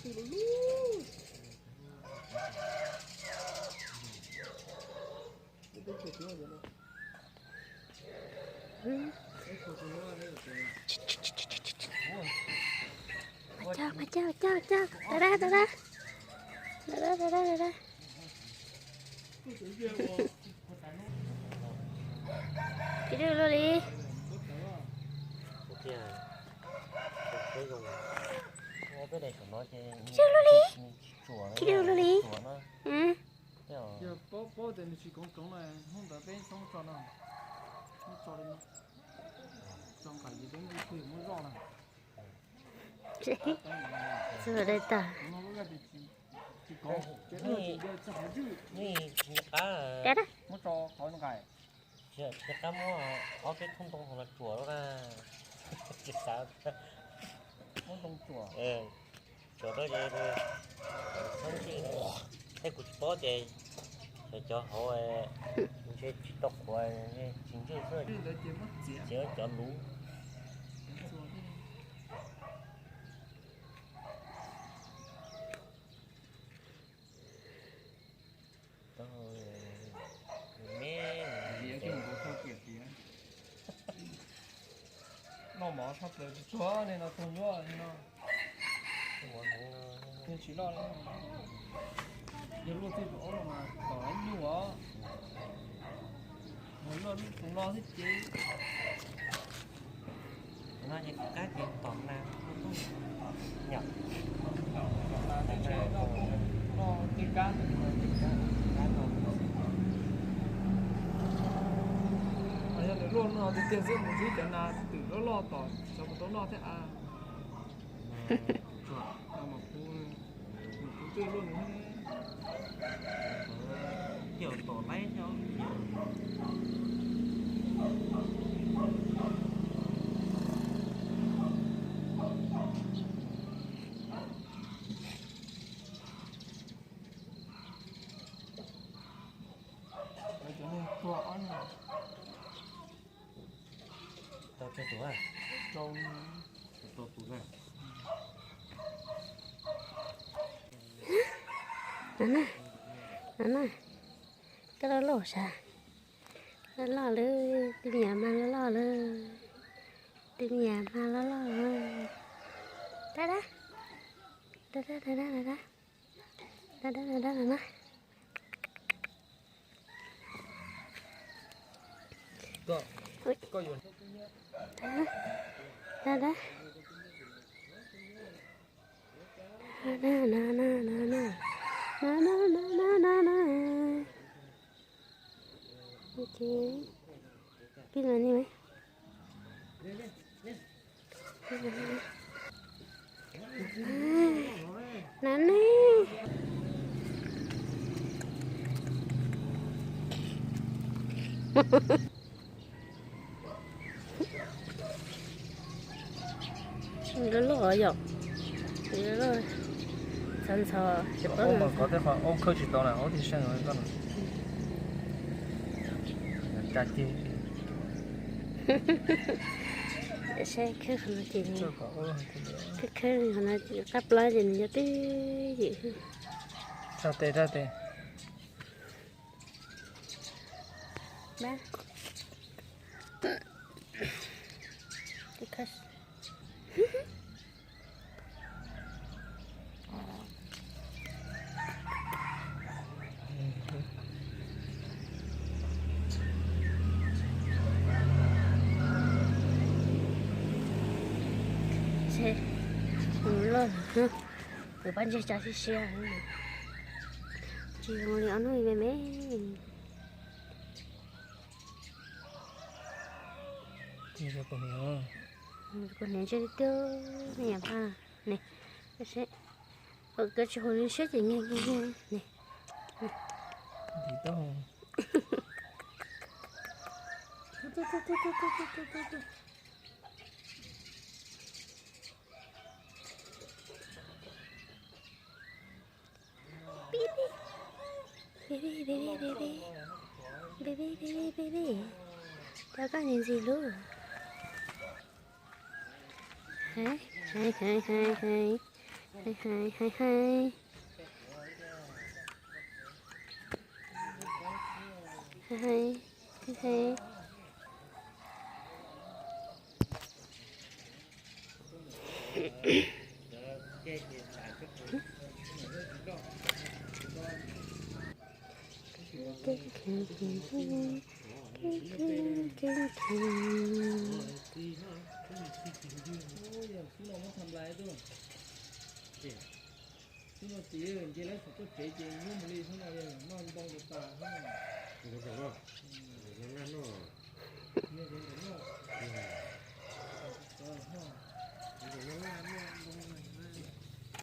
Mas coj, mas coj, coj, coj, da da da da da da da da da. Khib dwb luaj li. Khib dwb luaj li. Khib dwb luaj li. Yog paub tias nws tsis koov tsoov na, hnub ntawd peb txhob tso no, tso li no, tso nqaim ces peb nqus twg muab zoj na. Txog dai tas. Muab tso qhov nqaim. Tsis qab muab ob peb thoob ntoo hauv no tsuam lawm na. Tsis xav muab ntoo tsuam. Tsuam rau ces txhob ntswj. Thiab kuv tsis paub tias cov hauv ntshe tsis tau qhuav, tsis ntswj xwb. Txiav cov luv. Noj mov tshaj plaws tsuag tsuag li no, tug nyuaj li no. Yeej tsis loj li. Yog luaj twj tus aub no mas tom ib nyuag os. Luaj tus no xwb ces no ces kuv kab ces tom na, nyom, tom na tej ntshe noj tej kab, tej kab no. Yog nws luaj no tiag tiag xwb mus ntsib cov nas twm loj loj tom cov kuv tau noj thiab a. Mas kuv, kuv twb luaj nws thiab. Cov tom laib thiab. Tau tsawg tus a? Tau tus a. No na, no na, koj loj loj sav. Loj loj lawm, tej me nyuam mas loj loj lawm. Tej me nyuam mas loj loj lawm. Dab dab, dab dab dab dab dab dab. Dab dab dab dab dab na. Dab dab. Na na na na na. Na na na na na na. Ok. Pib los ni mas. Na ne. Loj loj yom. Loj loj. Ntxhov ntxhov tsis paub. Ub, mas kov tej qhov aub khawb tsis tau na, aub thiaj seej koj no. Cas ces saib khawb qhov no ces, khawb khawb qhov no qab plab ces nws yuav twb ywm. Raj tes, raj tes. Loj, kuv pab ntseg tsa siab siab. Tsis zoo li ob hnub me me. Kuv niam ntseg tiag, me nyuam paj ne. Koj tsis hu li siab ces nyiag nyiag nyiag ne. Baby, baby, baby, baby. Baby, baby, baby. Cov koj ntxim ntxim hlub. Hais, hais, hais, hais, hais. Hais hais hais hais. Hais hais hais hais. Hnub no txiv nce lawv saum txoj kev ces nyuaj mus li, hnub no yog noj ntoo tas tas hnub no. Ntawd noj, ntawd noj, ntawd noj,